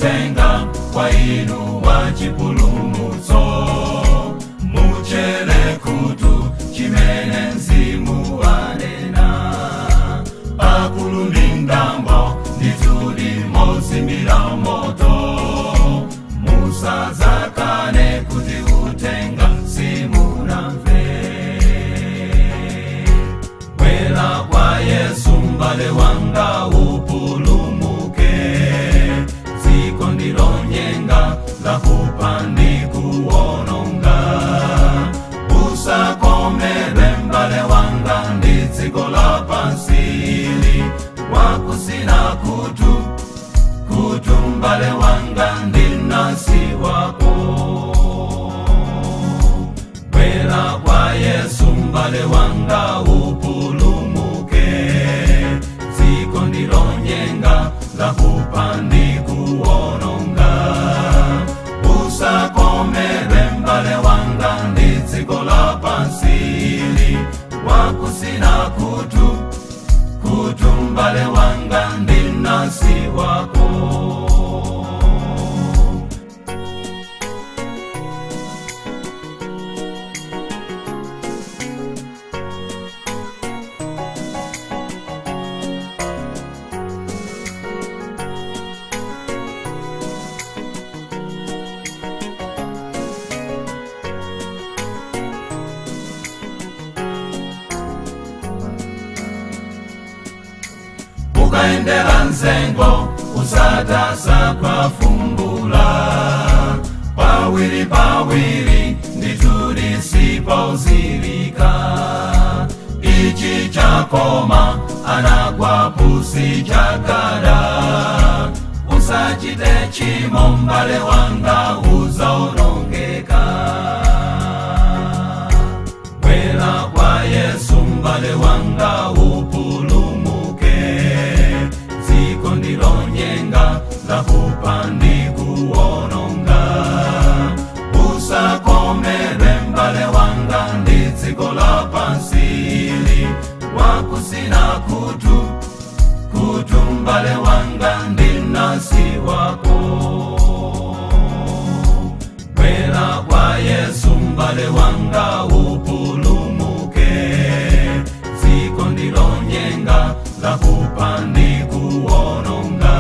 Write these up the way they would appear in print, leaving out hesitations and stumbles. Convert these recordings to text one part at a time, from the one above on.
Uthenga kwa inu wa chipulumutso, muchere khutu chimene mzimu wanena. Akulu ndi mdambo ndithudi mozimbira moto, musazakane kuti uthenga simunamve. Bwera kwa Yesu, mbale wanga, upulumuke. Dziko ndilonyenga, lakupa ndi kuwononga. Usakomere, mbale wanga, ndi dziko lapansili. Wakusina khutu khutu, mbale wanga, ndi mnansi wako. Bwera kwa Yesu, mbale wanga, upulumuke. Dziko ndilonyenga, lakupa ndi kuwononga. Usakomere, mbale wanga, ndi dziko lapansili. Wakusina khutu khutu, mbale wanga, ndi mnansi wako. Ukaendera nzengo usatasa kwafumbula, pawiri pawiri ndithudi sipauzilika. Ichi chakoma anagwa pusi chagada. Usachite chimo, mbale wanga, uzaonongeka. Bwera kwa Yesu, mbale wanga, upulumuke. Dziko ndilonyenga, lakupa ndi kuwononga. Usakomere, mbale wanga, ndi dziko lapansili. Wakusina khutu khutu, mbale wanga, ndi mnansi wako. Bwera kwa Yesu, mbale wanga, upulumuke. Dziko ndilonyenga, lakupa ndi kuwononga.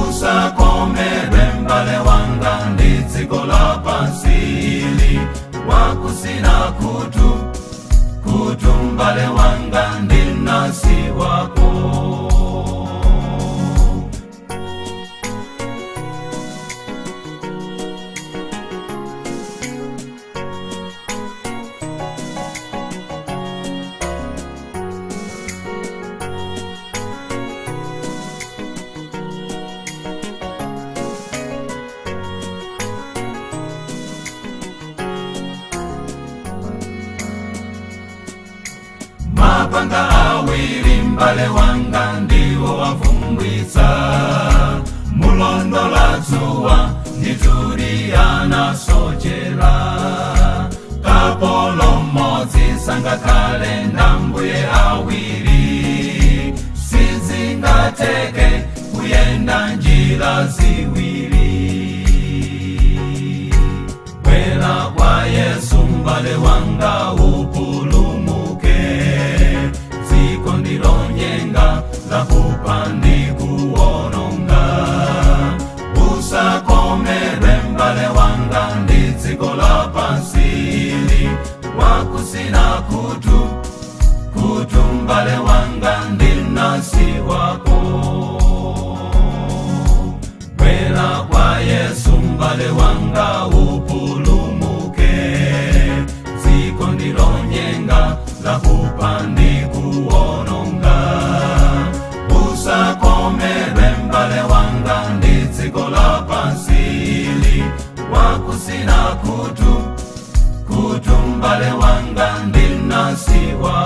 Usakomere, mbale wanga, ndi dziko lapansili. Wakusina khutu khutu, mbale wanga, ndi mnansi wako. Mapanga awiri, mbale wanga, ndiwo wavumbwitsa. Mulondola dzuwa ndithudi anasochera. Kapolo mmodzi sangakhale ndambuye awiri. Sizingatheke kuyenda njira ziwiri. Bwera kwa Yesu, mbale wanga, upulumuke. Dziko ndilonyenga, lakupa ndi kuwononga. Usakomere, mbale wanga, ndi dziko lapansili. Wakusina khutu khutu, mbale wanga, ndi mnansi wako. Bwera kwa Yesu, mbale wanga, upulumuke. Dziko ndilonyenga, lakupa ndi kuwononga. Usakomere, mbale wanga, ndi dziko lapansili. Wakusina khutu khutu, mbale wanga, ndi mnansi wako.